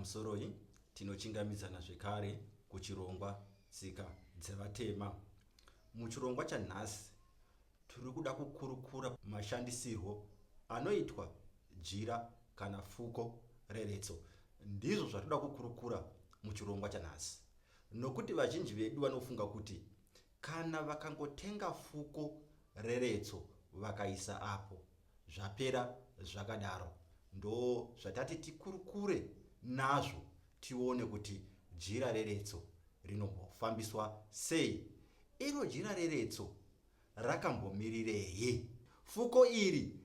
Pamusoroi, tinochingamidzana zvekare kuchirongwa Tsika dzeVatema. Muchirongwa chanhasi tiri kuda kukurukura mashandisirwo anoitwa jira kana fuko reretso. Ndizvo zvatinoda kukurukura muchirongwa chanhasi nokuti vazhinji vedu vanofunga kuti kana vakangotenga fuko reretso vakaisa apo zvapera zvakadaro. Ndo zvatati tikurukure nazvo tione kuti jira reretso rinombofambiswa sei. Iro jira reretso rakambomirirei? Fuko iri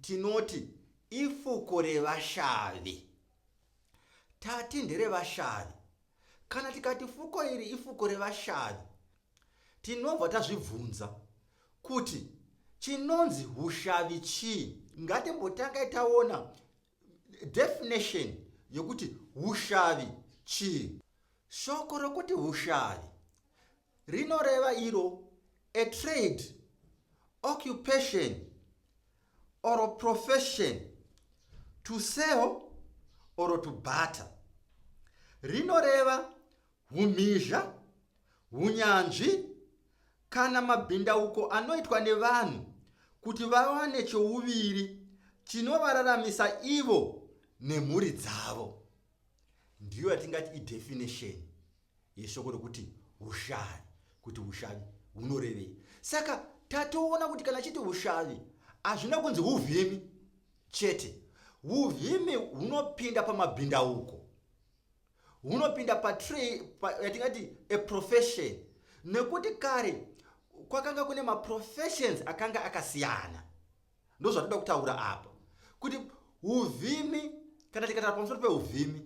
tinoti ifuko revashavi. Tati nderevashavi. Kana tikati fuko iri ifuko revashavi, tinobva tazvibvunza kuti chinonzi hushavi chii? Ngatimbotangai taona definition yokuti hushavi chii. Shoko rokuti hushavi rinoreva iro a trade, occupation or profession to sell or to barter. Rinoreva humhizha, hunyanzvi kana mabhindauko anoitwa nevanhu kuti vawane chouviri chinovararamisa ivo nemhuri dzavo. Ndiyo yatingati idefinition yeshoko rokuti ushavi, kuti ushavi hunorevei. Saka tatoona kuti kana chiti ushavi hazvina kunzi huvhimi chete. Huvhimi hunopinda pamabhindauko, hunopinda patra pa, yatingati a profession, nekuti kare kwakanga kune maprofessions akanga akasiyana. Ndozvatoda kutaura apa kuti uvhimi, kana tikataura pamusoro peuvhimi,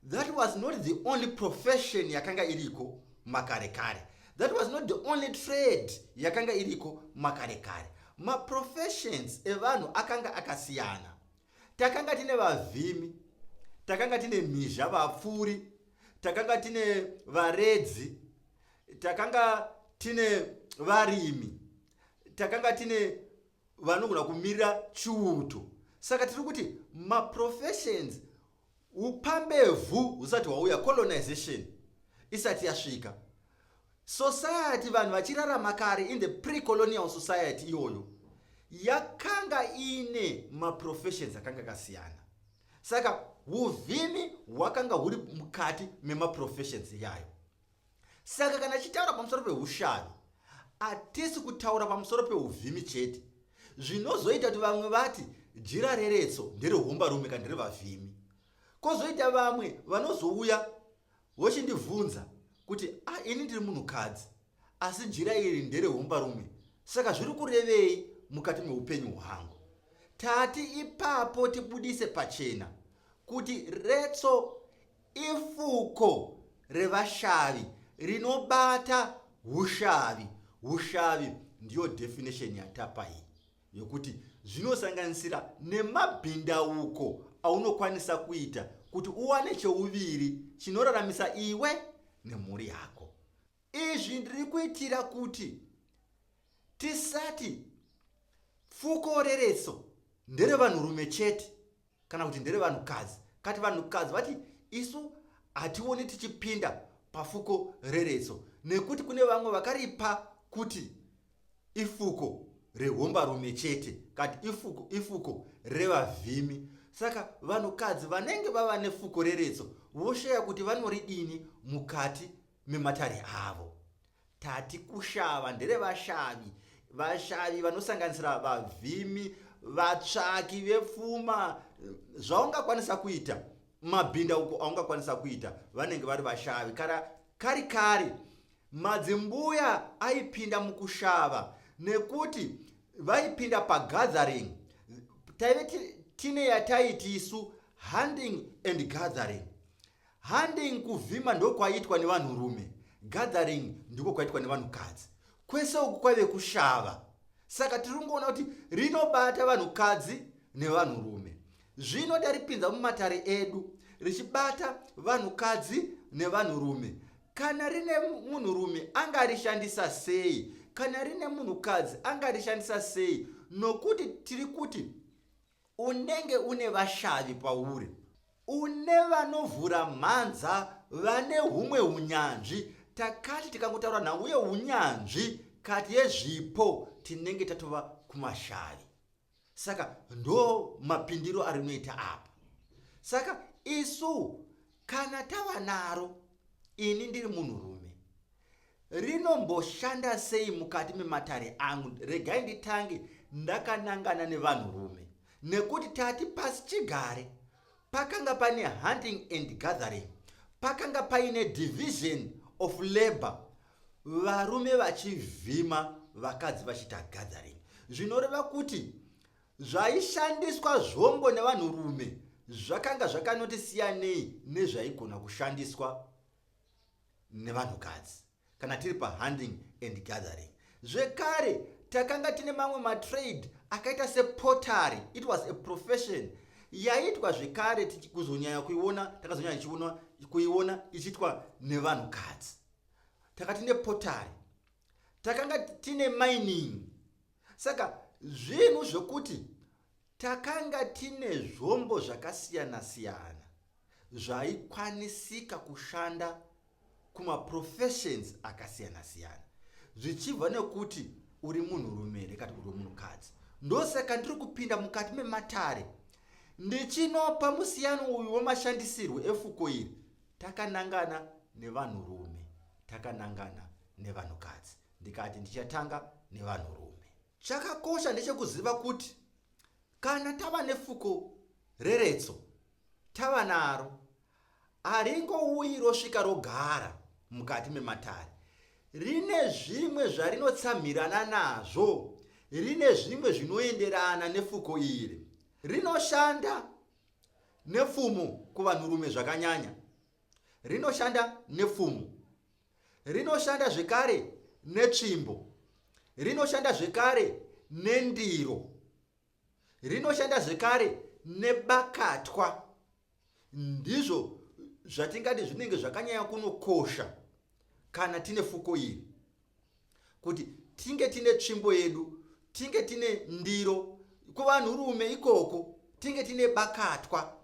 that was not the only profession yakanga iriko makare kare. That was not the only trade yakanga iriko makare kare. Maprofessions evanhu akanga akasiyana. Takanga tine vavhimi, takanga tine mhizha vapfuri, takanga tine varedzi, takanga tine varimi, takanga tine vanogona kumirira chiuto. Saka tiri kuti maprofessions upambevhu husati hwauya, colonization isati yasvika, society vanhu vachirarama kare in the pre-colonial society iyoyo yakanga ine maprofessions akanga akasiyana. Saka uvhimi hwakanga huri mukati memaprofessions iyayo. Saka kana tichitaura pamusoro peushavi, hatisi kutaura pamusoro peuvhimi chete, zvinozoita kuti vamwe vati jira reretso nderehombarume kana nderevavhimi. Kozoita vamwe vanozouya vochindibvunza kuti ah, ini ndiri munhukadzi asi jira iri nderehombarume, saka zviri kurevei mukati meupenyu hwangu? Tati ipapo tibudise pachena kuti retso Ifuko revashavi rinobata hushavi. Hushavi ndiyo definition yatapa iyi yokuti zvinosanganisira nemabhindauko aunokwanisa kuita kuti uwane chouviri chinoraramisa iwe nemhuri yako. Izvi ndiri kuitira kuti tisati fuko reretso nderevanhurume chete kana kuti nderevanhukadzi. Kati vanhukadzi vati isu hationi tichipinda pafuko reretso nekuti kune vamwe vakaripa kuti ifuko rehombarume chete, kati ifuko, ifuko revavhimi. Saka vanhukadzi vanenge vava nefuko reretso voshaya kuti vanoridini mukati mematare avo. Tati kushava nderevashavi. Vashavi vanosanganisira vavhimi, vatsvaki vepfuma, zvaungakwanisa kuita, mabhindauko aungakwanisa kuita, vanenge vari vashavi. Kara kari kare madzimbuya aipinda mukushava nekuti vaipinda pagathering. Taive tine yataiti isu hunting and gathering. Hunting kuvhima ndokwaiitwa nevanhurume, gathering ndiko kwaitwa nevanhukadzi. Kwese uku kwaive kushava. Saka tiri kungoona kuti rinobata vanhukadzi nevanhurume. Zvino taripinza mumatare edu richibata vanhukadzi nevanhurume. Kana rine munhurume angarishandisa sei? Kana rine munhukadzi angarishandisa sei? Nokuti tiri kuti unenge une vashavi pauri. Une vanovhura mhanza vane humwe hunyanzvi. Takati tikangotaura nhau yeunyanzvi kati yezvipo tinenge tatova kumashavi. Saka ndo mapindiro arinoita apa. Saka isu kana tava naro, ini ndiri munhurume, rinomboshanda sei mukati mematare angu? Regai nditange ndakanangana nevanhurume, nekuti tati pasi chigare pakanga pane hunting and gathering, pakanga paine division of labor, varume vachivhima, vakadzi vachiita gathering. Zvinoreva kuti zvaishandiswa zvombo nevanhurume zvakanga zvakanoti siyanei nezvaigona kushandiswa nevanhukadzi kana tiri pahunting and gathering. Zvekare takanga tine mamwe matrade akaita sepotary. It was a profession yaiitwa zvekare, kuzonyanya kuiona, takazonyanya kuiona ichiitwa nevanhukadzi. Taka tine potary, takanga tine mining. Saka zvinhu zvokuti takanga tine zvombo zvakasiyana-siyana zvaikwanisika kushanda kumaprofessions akasiyana-siyana, zvichibva nekuti uri munhurume here kati uri munhukadzi. Ndosaka ndiri kupinda mukati mematare ndichinopa musiyano uyu wemashandisirwo efuko iri, takanangana nevanhurume, takanangana nevanhukadzi. Ndikati ndichatanga nevanhurume. Chakakosha ndechekuziva kuti kana tava nefuko reretso, tava naro, haringouyi rosvika rogara mukati mematare. Rine zvimwe zvarinotsamhirana nazvo, rine zvimwe zvinoenderana nefuko iri. Rinoshanda nepfumo kuvanhurume zvakanyanya, rinoshanda nepfumo, rinoshanda zvekare netsvimbo, rinoshanda zvekare nendiro, rinoshanda zvekare nebakatwa. Ndizvo zvatingati zvinenge zvakanyanya kunokosha kana tine fuko iri, kuti tinge tine tsvimbo yedu, tinge tine ndiro kuvanhurume ikoko, tinge tine bakatwa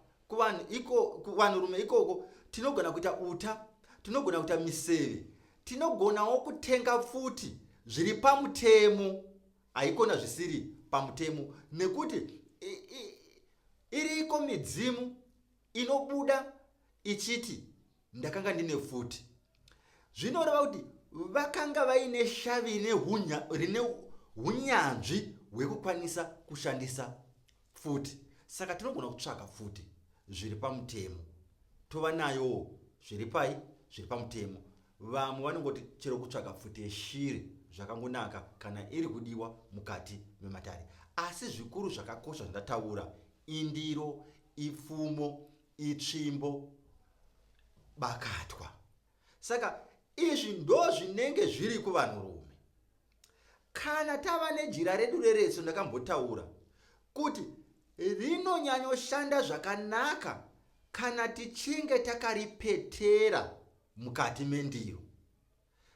kuvanhurume ikoko. Tinogona kuita uta, tinogona kuita miseve, tinogonawo kutenga pfuti zviri pamutemo, haikona zvisiri pamutemo, nekuti iriko midzimu inobuda ichiti ndakanga ndine pfuti. Zvinoreva kuti vakanga vaine shavi rine unyanzvi hwekukwanisa kushandisa pfuti. Saka tinogona kutsvaka pfuti zviri pamutemo, tova nayowo zviri pai, zviri pamutemo. Vamwe vanongoti chero kutsvaga pfuti yeshiri zvakangonaka kana iri kudiwa mukati mematare. Asi zvikuru zvakakosha zvandataura indiro, ipfumo, itsvimbo, bakatwa. Saka izvi ndo zvinenge zviri kuvanhurume. Kana tava nejira redu reretso, ndakambotaura kuti rinonyanyoshanda zvakanaka kana tichinge takaripetera mukati mendiro.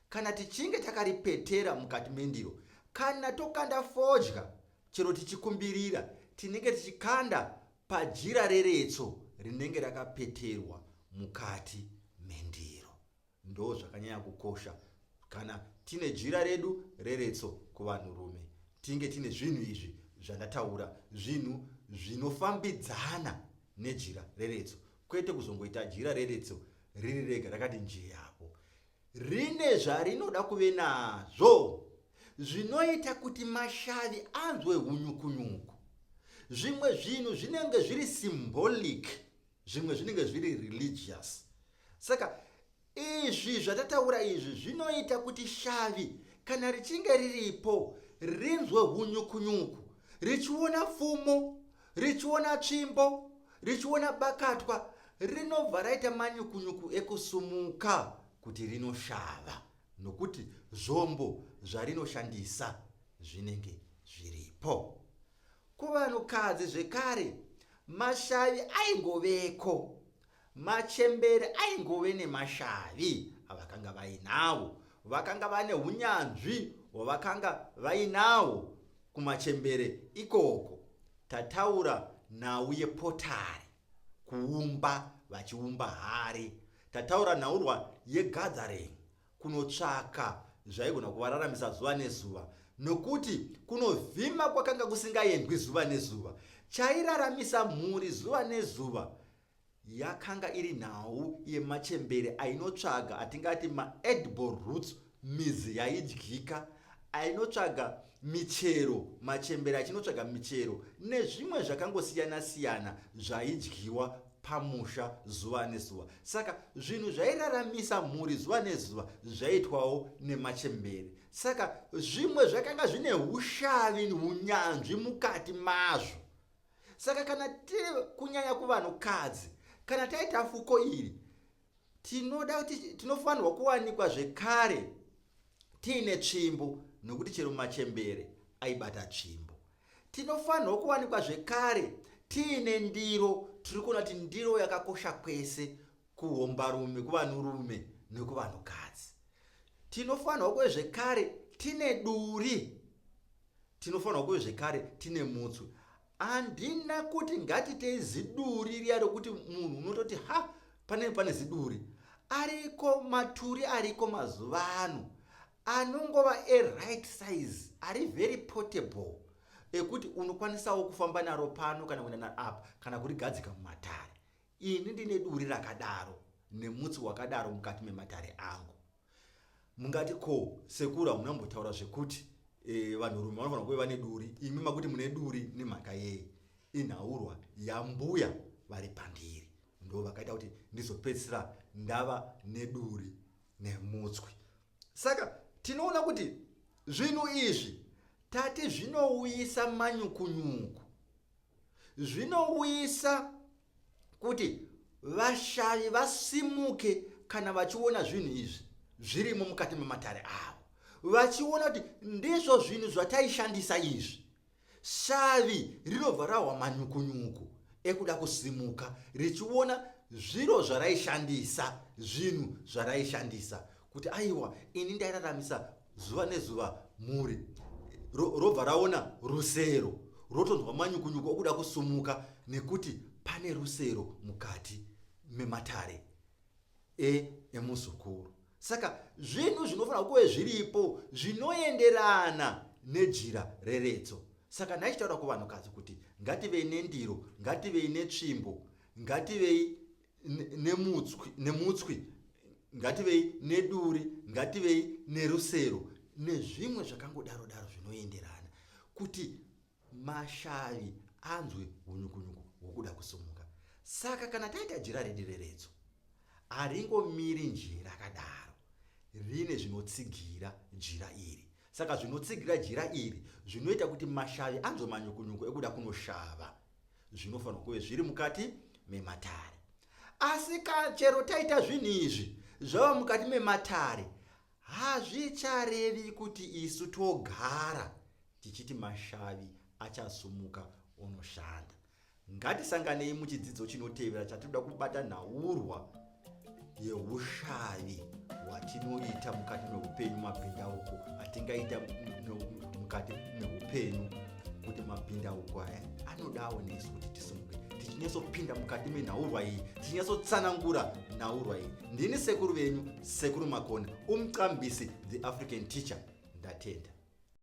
Kana tichinge takaripetera mukati mendiro, kana tokanda fodya, chero tichikumbirira, tinenge tichikanda pajira reretso rinenge rakapeterwa mukati mendiro. Ndo zvakanyanya kukosha kana tine jira redu reretso kuvanhurume, tinge tine zvinhu izvi zvandataura, zvinhu zvinofambidzana nejira reretso, kwete kuzongoita jira reretso riri rega rakati njeyapo. Rine zvarinoda kuve nazvo zvinoita kuti mashavi anzwe hunyukunyuku. Zvimwe zvinhu zvinenge zviri symbolic, zvimwe zvinenge zviri religious. Saka izvi zvatataura izvi zvinoita kuti shavi kana richinge riripo rinzwe hunyukunyuku, richiona pfumo, richiona tsvimbo, richiona bakatwa, rinobva raita manyukunyuku ekusumuka kuti rinoshava, nokuti zvombo zvarinoshandisa zvinenge zviripo. Kuvanhukadzi zvekare mashavi aingoveko. Machembere aingove nemashavi avakanga vainawo. Vakanga vane unyanzvi hwavakanga vainawo kumachembere ikoko. Tataura nhau yepotari. kuumba vachiumba hari. Tataura nhaurwa yegathering kunotsvaka zvaigona kuvararamisa zuva nezuva nokuti kunovhima kwakanga kusingaendwi zuva nezuva. Chairaramisa mhuri zuva nezuva yakanga iri nhau yemachembere ainotsvaga atingati maedible roots midzi yaidyika ainotsvaga michero machembere achinotsvaga michero nezvimwe zvakangosiyana siyana zvaidyiwa pamusha zuva nezuva saka zvinhu zvairaramisa mhuri zuva nezuva zvaitwawo nemachembere saka zvimwe zvakanga zvine ushavi unyanzvi mukati mazvo saka kana tiri kunyanya kuvanhukadzi kana taita fuko iri tinoda kuti tinofanirwa kuwanikwa zvekare tiine tsvimbo nokuti chero machembere aibata tsvimbo tinofanirwa kuwanikwa zvekare tiine ndiro tiri kuona kuti ndiro yakakosha kwese kuhombarume kuvanhurume nekuvanhukadzi tinofanirwa kuve zvekare tine duri tinofanirwa kuve zvekare tine mutswi handina kuti ngatitei ziduri riya rokuti munhu unototi ha pane pane ziduri ariko maturi ariko mazuva ano anongova eright size ari very portable ekuti unokwanisawo kufamba naro pano kana kuenda naapa kana kurigadzika mumatare ini ndine duri rakadaro nemutsi wakadaro mukati mematare angu mungati ko sekuru hamuna mbotaura zvekuti e, vanhurume vanofanira kuve vane duri imi makuti mune duri nemhaka yei inhaurwa yambuya vari pandiri ndo vakaita kuti ndizopedzisira ndava neduri nemutswi saka tinoona kuti zvinhu izvi tati zvinouyisa manyukunyuku zvinouyisa kuti vashavi vasimuke kana vachiona zvinhu izvi zvirimo mukati mematare avo vachiona kuti ndizvo zvinhu zvataishandisa izvi shavi rinobva rahwa manyukunyuku ekuda kusimuka richiona zviro zvaraishandisa zvinhu zvaraishandisa kuti aiwa ini ndairaramisa zuva nezuva mhuri robva raona rusero rotonzwa manyukunyuku okuda kusumuka nekuti pane rusero mukati mematare e emuzukuru saka zvinhu zvinofanira kuve zviripo zvinoenderana nejira reretso saka ndaichitaura kuvanhukadzi kuti ngativei nendiro ngativei netsvimbo ngativei nemutswi nemutswi ngativei neduri ngativei nerusero nezvimwe zvakangodaro daro zvinoenderana kuti mashavi anzwe unyukunyuku hwokuda kusumuka saka kana taita jira redu reretso haringomiri njee rakadaro rine zvinotsigira jira iri saka zvinotsigira jira iri zvinoita kuti mashavi anzwe manyukunyuku ekuda kunoshava zvinofanirwa kuve zviri mukati mematare asi chero taita zvinhu izvi zvava mukati mematare hazvicharevi kuti isu togara tichiti mashavi achasumuka onoshanda ngatisanganei muchidzidzo chinotevera chatinoda kubata nhaurwa yeushavi hwatinoita mukati meupenyu mabhindauko atingaita mukati meupenyu kuti mabhindauko aya anodawo nesu kuti tisimuke tichinyatsopinda mukati menhaurwa iyi tichinyatsotsanangura nhaurwa iyi ndini sekuru venyu sekuru makona umcambisi the african teacher ndatenda.